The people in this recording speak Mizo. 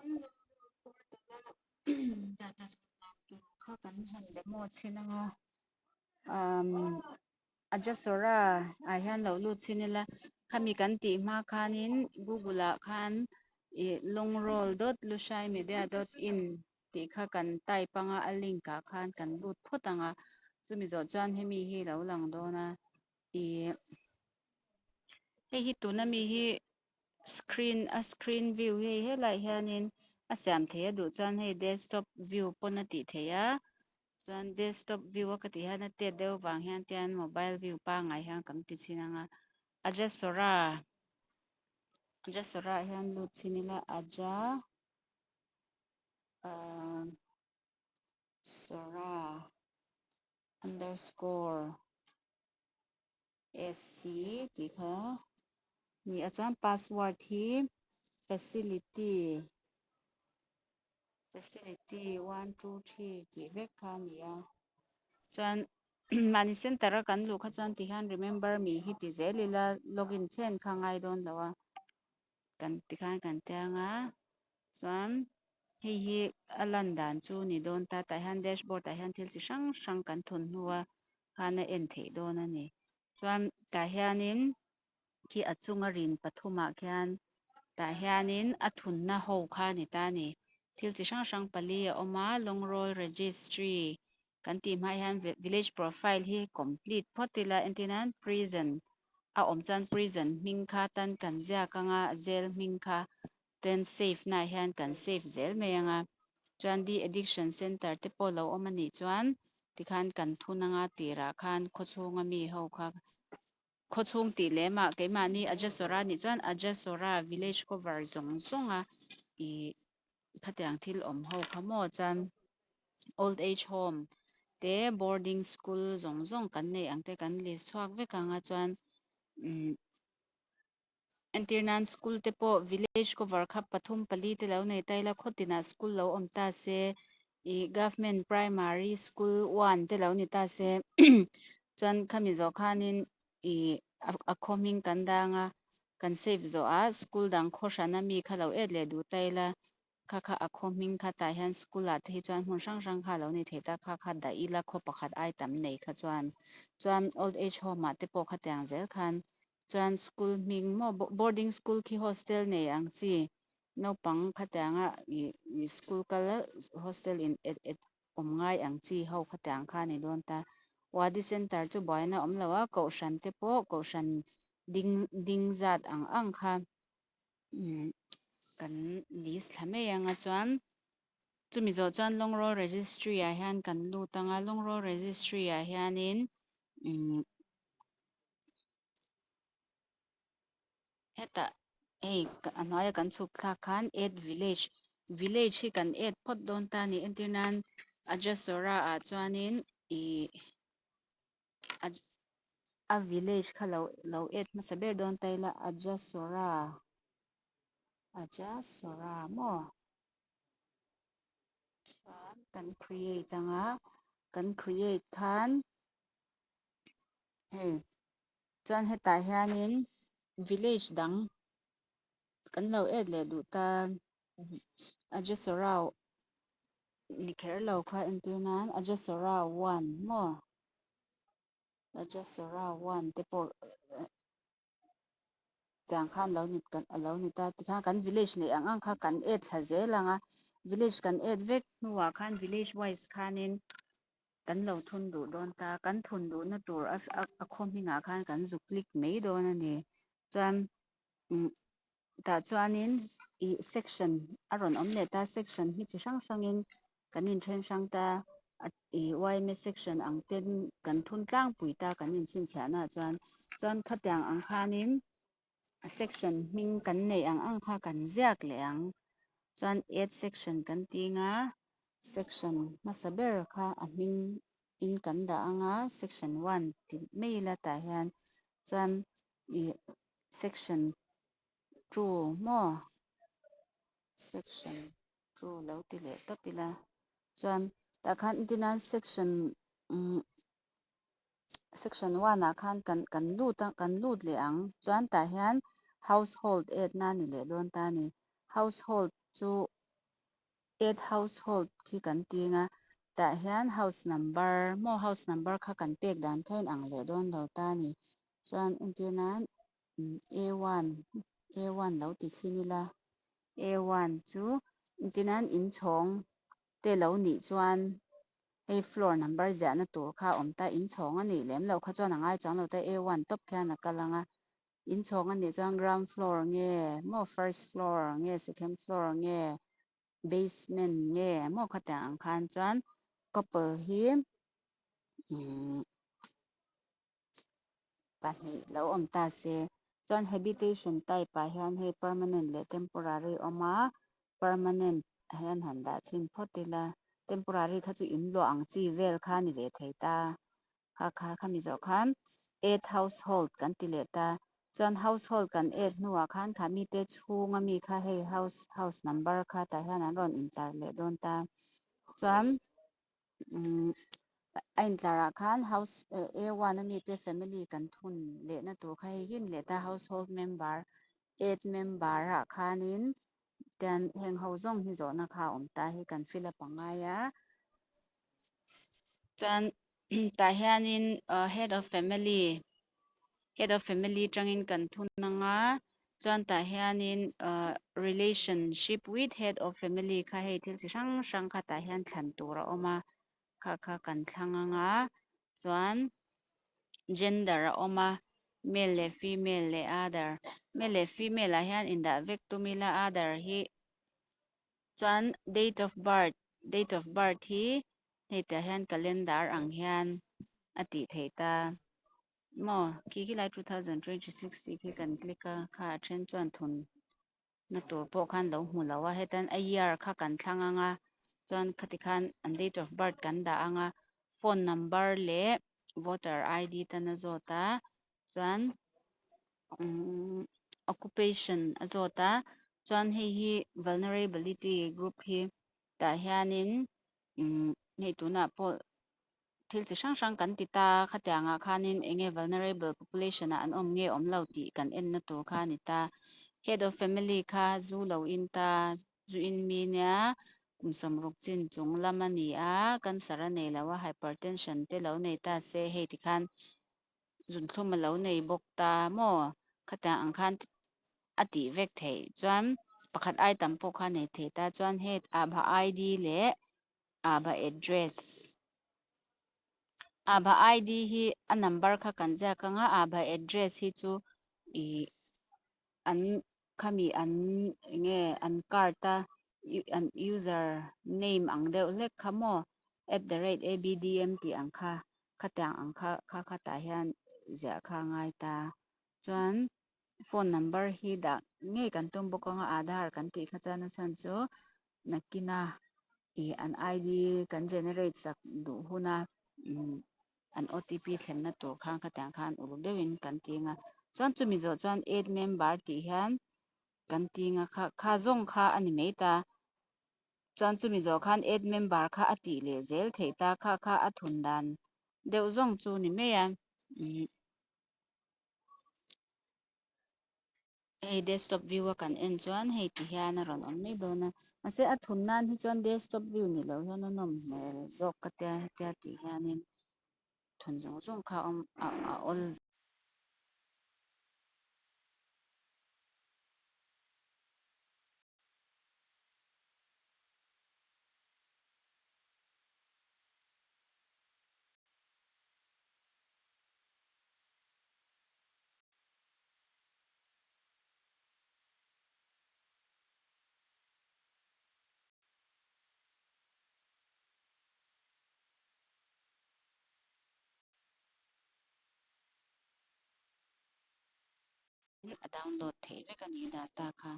Chuan Longroll portal a data zawn dan tur kha kan han demo chhin anga, Ajasora ah hian lo lut chhin ila, khami kan tih hma khanin Google ah khan ih longroll.lushaimedia.in tih kha kan type anga, a link ah khan kan lut phawt anga, chumi zawh chuan hemi hi lo lang dawn a, ih hei hi tuna mi hi screen a screen view hei helaiah hianin a siam theih a duh chuan hei desktop view pawn a tih theih a, chuan desktop view a ka tih hian a tet deuh avang hian tian mobile view pangngai hian kan ti chhin ang a, Ajasora Ajasora ah hian lut chhin ila Aja ahh Sora underscore sc tih kha ni a, chuan password hi facility facility 123 tih vek kha a ni a, chuan mahni center a kan luh kha chuan tihian remember me hi ti zel ila login chen kha a ngai dawn lo a, kan tikhan kan tiang a, chuan hei hi a lan dan chu ni dawn ta, tah hian dashboard ah hian thil chi hrang hrang kan thun hnu a khan a en theih dawn a ni, chuan tah hianin khi a chunga rin pathumah khian tah hianin a thunna ho kha a ni ta a ni, thil chi hrang hrang pali a awm a, Longroll registry kan tih hma hian village profile hi complete phawt ila, entir nan prison a awm chuan prison hming kha tan kan ziak anga jail hming kha ten save na ah hian kan save zel mai anga, chuan de addiction center te pawh lo awm anih chuan tikhan kan thun anga tirah khan khawchhunga mi ho kha khawchhung tih lem ah keimahni Ajasora anih chuan Ajasora village cover zawng zawng a ih khatiang thil awm ho kha maw chuan old age home te boarding school zawng zawng kan neih ang te kan list chhuak vek ang a, chuan umm entir nan school te pawh village cover kha pathum pali te lo nei ta ila khaw tinah school lo awm ta se ih government primary school one te lo ni ta se chuan khami zawh khanin ih a khaw hming kan dang a, kan save zawh ah school dang khaw hrana mi kha lo et leh duh ta ila kha kha a khaw hming kha tah hian school ah te hi chuan hmun hrang hrang kha a lo ni thei ta, kha kha dah ila khaw pakhat ai tam nei kha chuan, chuan old age home ah te pawh khatiang zel khan chuan school hming maw boarding school khi hostel nei ang chi naupang khatianga ih ih school kal a hostel in et et awm ngai ang chi ho khatiang kha a ni dawn ta, wadi center chu buaina a awm lo a kohhran te pawh kohhran ding ding zat ang ang kha. Umm kan list thla mai anga chuan chumi zawh chuan Longroll registry ah hian kan lut anga Longroll registry ah hianin umm hetah hei a hnuaia kan chhuk thlak khan add village village hi kan add phawt dawn ta a ni entir nan Ajasora ah chuanin ih a village kha lo lo add hmasa ber dawn ta ila Ajasora Ajasora maw chuan kan create anga kan create khan hei chuan hetah hianin village dang kan lo add leh duh ta Ajasora ni kher lo kha entir nan Ajasora one maw Ajasora one te pawh tiang khan lo ni a lo ni ta tikhan kan village neih ang ang kha kan add thla zel ang a, village kan add vek hnuah khan village wise khanin kan lo thun duh dawn ta, kan thun duhna tur a a khaw hmingah khan kan zu click mai dawn a ni chuan umm tah chuanin ih section a rawn awm leh ta, section hi chi hrang hrangin kan inthen hrang ta ih yma section ang ten kan thun tlangpui ta kan inchhinchhiahna ah chuan, chuan khatiang ang khanin section hming kan neih ang ang kha kan ziak leh ang, chuan add section kan ting a, section hmasa ber kha a hming in kan dah ang a, section one tih mai ila tah hian chuan ih section two maw section two lo ti leh tawp ila chuan tah khan entirnan section umm section one ah khan kan kan lut a kan lut leh ang chuan tah hian household add na a ni leh dawn ta a ni household chu. Add household khi kan ting a, tah hian house number maw house number kha kan pek dan kha a inang leh dawn lo ta a ni. Chuan entir nan A one, A one lo ti chhin ila, A one chu entir nan inchhawng te lo nih chuan hei floor number ziahna tur kha a awm ta, inchhawng a nih lem loh kha chuan a ngai chuang lo ta, A one tawp khian a kal ang a, inchhawng a nih chuan ground floor nge maw first floor nge second floor nge basement nge maw khatiang ang khan chuan couple hi pahnih lo awm ta se. Chuan habitation type ah hian hei permanent leh temporary a awm a, permanent hian han dah chhin phawt ila, temporary kha chu in luah ang chi vel kha a ni ve thei ta. Kha kha khami zawh khan add household kan ti leh ta. Chuan household kan add hnuah khan kha mite chhunga mi kha hei house house number kha tah hian an rawn intlar leh dawn ta. Chuan a intlarah khan house A one a mite family kan thun lehna tur kha hei hi a ni leh ta, household member add member ah khanin tian heng ho zawng hi zawhna kha a awm ta hi kan fill up a ngai a. Chuan tah hianin head of family, head of family tangin kan thun anga, chuan tah hianin relationship with head of family kha hei thil chi hrang hrang kha tah hian thlan tur a awm a, kha kha kan thlang anga, chuan gender a awm a, male leh female leh other, male leh female ah hian indah vek tum ila other hi. Chuan date of birth, date of birth hi hei tah hian calendar ang hian a tih theih ta maw, khi khi lai 2026 tih khi kan click a, kha a then chuan thun na tur pawh khan lo hmu lo a, hetan a year kha kan thlang anga, chuan khati khan an date of birth kan dah anga, phone number leh voter ID tan a zawt a, chuan occupation a zawt a, chuan hei hi vulnerability group hi tah hianin hei tunah pawh thil chi hrang hrang kan ti ta, khatiangah khanin eng nge vulnerable population ah an awm nge awm lo tih kan enna tur kha a ni ta. Head of family kha zu lo in ta, zu in mi nia kum sawmruk chin chung lam a ni a, cancer a nei lo a, hypertension te lo nei ta se hei tikhan zunthlum a lo nei bawk ta maw, khatiang ang khan a tih vek theih chuan pakhat ai tam pawh kha nei thei ta, chuan hei Aadhaar ID leh Aadhaar address, Aadhaar ID hi a number kha kan ziak ang a, Aadhaar address hi chu ih an khami an eng nge an card a an user name ang deuh hlek kha maw @abdm tih ang kha khatiang ang kha kha khatah hian ziah kha a ngai ta. Chuan phone number hi dah ngei kan tum bawk ang a, Aadhaar kan tih kha chuan a chhan chu nakina ih an ID kan generate sak duh huna an OTP thlenna tur khan khatiang khan uluk deuhin kan ting a. Chuan chumi zawh chuan add member tih hian kan ting a, kha kha zawng kha a ni mai ta. Chuan chumi zawh khan add member kha a tih leh zel theih ta, kha kha a thun dan deuh zawng chu ni mai a. Hei desktop view a kan en chuan hei ti hian a rawn awm mai dawn a, mahse a thun nan hi chuan desktop view ni lo hian a nawm hmel zawk ka tia hetia tih hianin thun zawng zawng kha a awm a awl. A download theih vek a ni data kha.